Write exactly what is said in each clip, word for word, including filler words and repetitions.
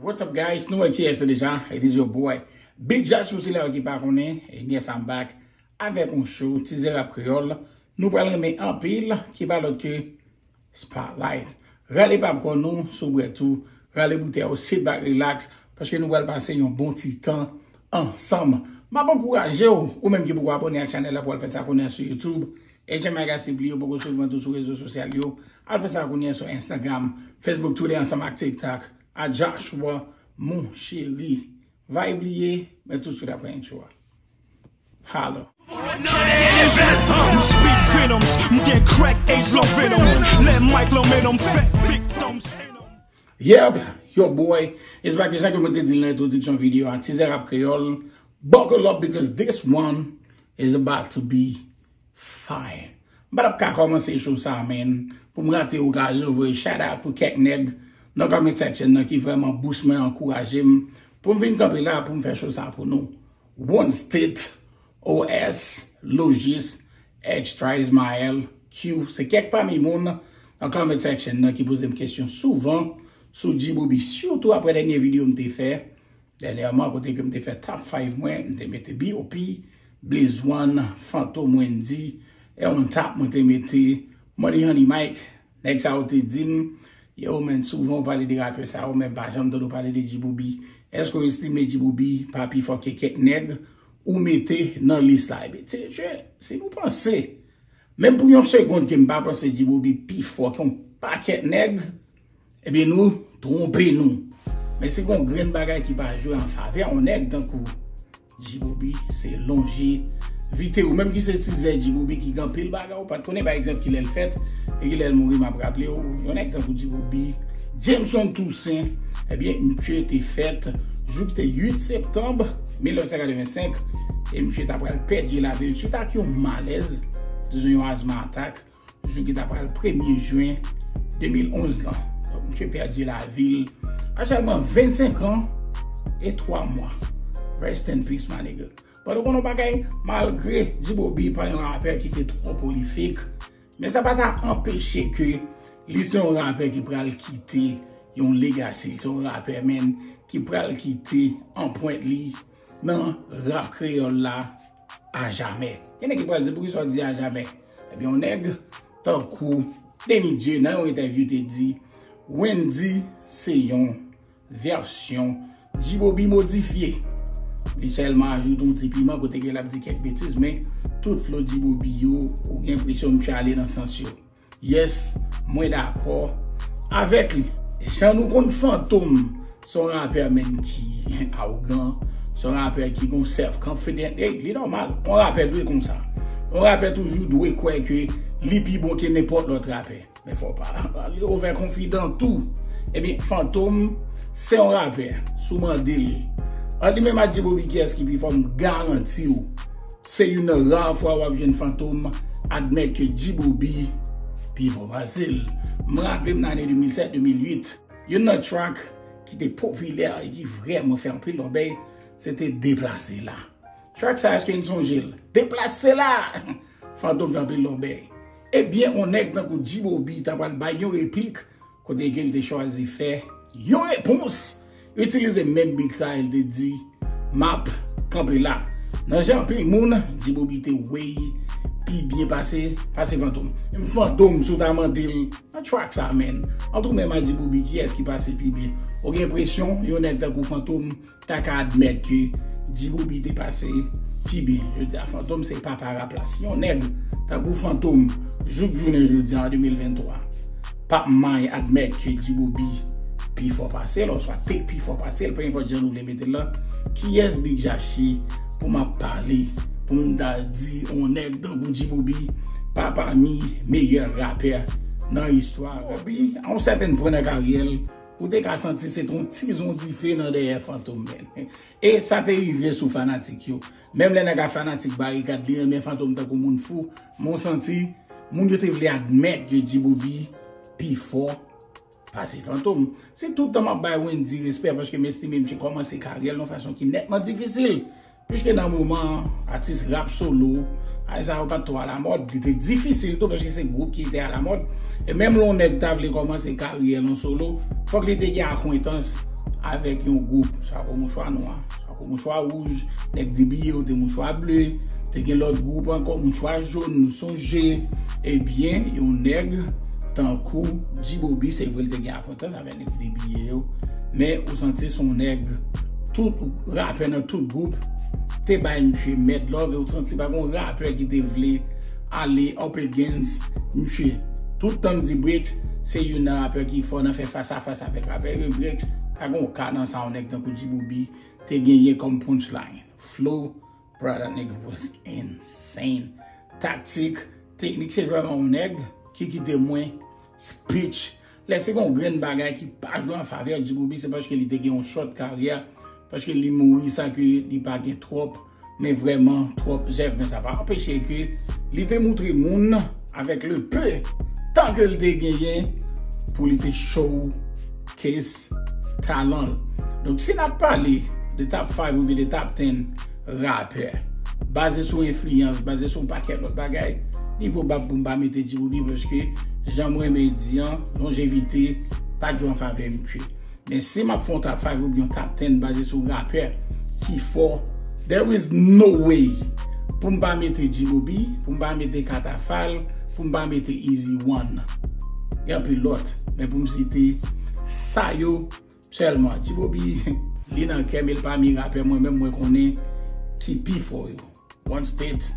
What's up, guys? Nou wè kiyès se deja. It is your boy Big Josh, pou sila yo ki pa konnen. And yes, I'm back avèk yon show, Teaser Rap Kreyòl. Nou pral renmen anpil, ki pa lòt ke Spotlight. Rale popcorn nou, si w bwè tou, rale boutèy ou, sit back, relax, paske nou pral pase yon bon ti tan ansanm. M ap ankouraje w, ou menm ki poko abòne ak chanèl la, pou al fè sa kounye a sou YouTube. H M I Gasible, ou poko swiv mwen tou sou rezo sosyal yo, al fè sa kounye a sou Instagram, Facebook, Twitter, ansanm ak TikTok, at Joshua Mon Chéri. Va bliye, men tout swit apre intro a. Holla. M speak venoms, m gen crack age low venom. Lè mic low men m fè big thumbs. Yep, your boy is back. Jan ke mwen te di l nan entwodiksyon videyo a, Teaser Rap Kreyòl. Buckle up because this one is about to be fire. M pa t ap ka kòmanse show sa, man, pou m rate okazyon voye shout out pou kèk nèg nan comment section nan ki vrèman boost mwen, ankouraje m pou m vin kanpe la pou m fè show sa pou nou. One State, O S, Logis, Extra, Ismael, Q, se kèk pami moun nan comment section nan ki poze m kesyon souvan sou G-Booby, sitou apre dènye videyo m te fè dènyèman, kote ke m te fè top five mwen, m te mete B O P, Blaze One, Fantom, Wendyy, e on top mwen te mete Money Honey Mike. Nèg sa yo te di m, yo, men, souvan ou pale de rapè sa yo, men m pa janm tande w pale de G-Booby. Èske w estime G-Booby pa pi fò ke kèk nèg ou mete nan lis la? Ebyen, se, se, si nou panse, menm pou yon segonn, ke m pa panse G-Booby pi fò ke yon pakèt nèg, ebyen, nou twonpe nou. Men si gon grenn bagay ki pa jwe an favè yon nèg tankou G-Booby, se lonjevite. Ou menm ki se tizè G-Booby ki gen anpil bagay ou pa t konnen, pa egzanp, kilè l fèt e kilè l mouri, m ap raple w, yon nèg tankou G-Booby, Jameson Toussaint, ebyen, misye te fèt jou ki te uit septanm mil nèf san katrevensenk, e misye ta pral pèdi lavi l swit ak yon malèz, dizon yon asma atak, jou ki ta pral premye jen de mil onz lan. Donk, misye pèdi lavi l a sèlman vennsenk an e twa mwa. Rest in peace, my nigga. But ou konnen yon bagay, malgre G-Booby pa yon rapè ki te twò pwolifik, men sa pa ta anpeche ke li se yon rapè ki pral kite yon legacy. Li se yon rapè, men, ki pral kite anpwent li nan rap kreyòl la ajamè. Gen nèg ki pral di, "Poukisa w di ajamè?" Ebyen, yon nèg tankou Deni Dye nan yon entèvyou te di, Wendyy se yon vèsyon G-Booby modifye. Li sèlman ajoute yon ti piman kote ke l ap di kèk betiz, men tout flo G-Booby yo, ou gen enpresyon misye ale nan sans yo. Yes, mwen dakò avèk li. Jan nou konn Fantom, se yon rapè, menm, ki awogan, se yon rapè ki gon self confident. Ey, li nòmal. Yon rapè dwe konsa. Yon rapè toujou dwe kwè ke li pi bon ke nenpòt lòt rapè. Men fò pa li ovè konfidan tou. Ebyen, Fantom se yon rapè. Si w mande l ant li menm ak G-Booby kiyès ki pi fò, m garanti w, se youn nan ra fwa w ap jwenn Fantom admèt ke G-Booby pi fò pase l. M raple m nan ane de mil sèt, de mil uit, youn nan track ki te popilè e ki vrèman fè anpil lòbèy, se te Deplase La. Track sa, èske n sonje l? Deplase La! Fantom fè anpil lòbèy. Ebyen, yon nèg tankou G-Booby ta pral bay yon replik kote ke l te chwazi fè yon repons, itilize menm beat sa, e l te di, "M ap kanpe la." Nan je anpil moun, G-Booby te way pi byen pase, pase Fantom. Menm Fantom, si w ta mande l nan track sa, menm, ant ou menm ak G-Booby, kiyès ki pase pi byen? Ou gen enpresyon yon nèg tankou Fantom ta ka admèt ke G-Booby te pase pi byen? Jodi a, Fantom se papa rap la. Si yon nèg tankou Fantom, jouk jounen jodi a, an de mil venntwa, p ap may admèt ke G-Booby pi fò pase l, oswa te pi fò pase l, pe enpòt jan nou vle mete l la, kiyès Big Jashi pou m ap pale, pou m ta di yon nèg tankou G-Booby pa pami meyè rapè nan istwa rap? Booby, a yon sèten pwen nan karyè l, ou te ka santi se t on tizon dife nan dèyè Fantom, menm. E sa te rive sou fanatik yo. Menm lè nèg a fanatik Barikad, li renmen Fantom tankou moun fou, men w santi moun yo te vle admèt ke G-Booby pi fò pase Fantom. Se tout tan m ap bay Wendyy respè, paske m estime misye kòmanse karyè l yon fason ki nètman difisil. Piske nan moman an, atis rap solo, bagay sa yo pa t twò alamòd, li te difisil tou, paske se gwoup ki te alamòd. E menm lè yon nèg ta vle kòmanse karyè l an solo, fòk li te gen akwentans avèk yon gwoup, swa pou mouchwa nwa, swa pou mouchwa wouj, nèg D B A yo te mouchwa ble, te gen lòt gwoup ankò, mouchwa jòn, nou sonje, ebyen, yon nèg tankou G-Bobby, se vre l te gen akwentans avèk nèg D B A yo, men ou santi se yon nèg, tout rapè nan tout gwoup te bay misye mad love, e ou santi pa gen yon rapè ki te vle ale up against misye. Tout tan m di Brix se youn nan rapè ki fò nan fè fas a fas avèk rapè yo, Brix pa gen yon ka nan sa yon nèg tankou G-Bobby te genyen kòm punchline. Flow, brother, nigga was insane. Taktik, teknik, se vrèman yon nèg ki kite mwen speech. Lè se gen yon grenn bagay ki pa jwe an favè G-Bobby, se paske li te gen yon short karyè, paske li mouri san ke li pa gen twòp, men vrèman twòp zèv, men sa pa anpeche ke li te moutre moun avèk le peu tan ke li te genyen pou li te showcase talan l. Donk, si n ap pale de top five oubyen de top ten rapè, baze sou enfliyans, baze sou yon pakèt lòt bagay, li pwobab pou m pa mete G-Bobby, paske jan m renmen di an, lonjevite pa jwe an favè misye. Men si m ap fè yon top five oubyen yon top ten baze sou rapè ki fò, there is no way pou m pa mete G-Bobby, pou m pa mete Katafal, pou m pa mete Easy One. Gen anpil lòt, men pou m site sa yo sèlman. G-Bobby, li nan kè m, e l pami rapè mwen menm mwen konnen ki pi fò yo. One state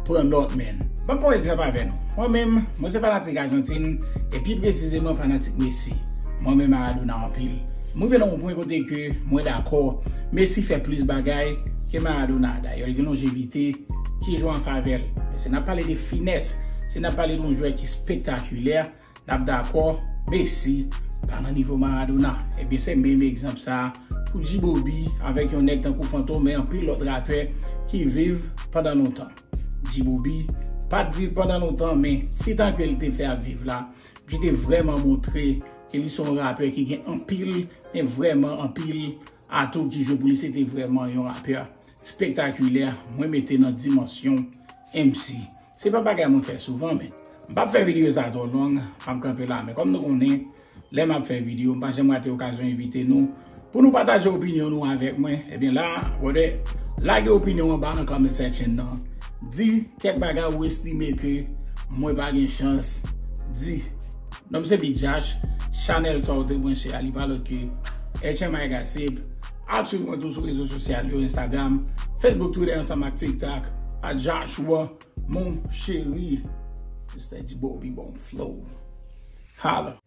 pran nòt, man. Ban m pran egzanp avè nou. Mwen menm, mwen se fanatik Ajantin, e pi presizeman fanatik Messi. Mwen menm Maradona anpil. Mwen rive nan yon pwen kote ke mwen dakò, Messi fè plis bagay ke Maradona. Dayè, l gen lonjevite ki jwe an favè l. Men si n ap pale de finès, si n ap pale de yon jwè ki spektakilè, n ap dakò, Messi pa nan nivo Maradona. Ebyen, se menm egzanp sa a pou G-Bobby avèk yon nèg tankou Fantom, men anpil lòt rapè ki viv pandan lontan. G-Bobby pa t viv pandan lontan, men ti tan ke l te fè ap viv la, li te vrèman montre ke li se yon rapè ki gen anpil, men vrèman anpil atou ki jwe pou li. Se te vrèman yon rapè spektakilè. Mwen mete nan dimansyon M C. Se pa bagay mwen fè souvan, men m p ap fè videyo sa twò long, m ap kanpe la. Men kòm nou konnen, lè m ap fè videyo, m pa janm rate okazyon envite nou pou nou pataje opinyon nou avèk mwen. Ebyen la, brother, lage opinyon anba nan comment section nan. Di kèk bagay ou estime ke mwen pa gen chans di. Non m se Big Josh, chanèl sa ou te branche a, li pa lòt ke H M I Gossip. Al swiv mwen tou sou rezo sosyal yo, Instagram, Facebook, Twitter, ansanm ak TikTok, at Joshua Mon Chéri. Mister G-Bobby, bon flow. Holla.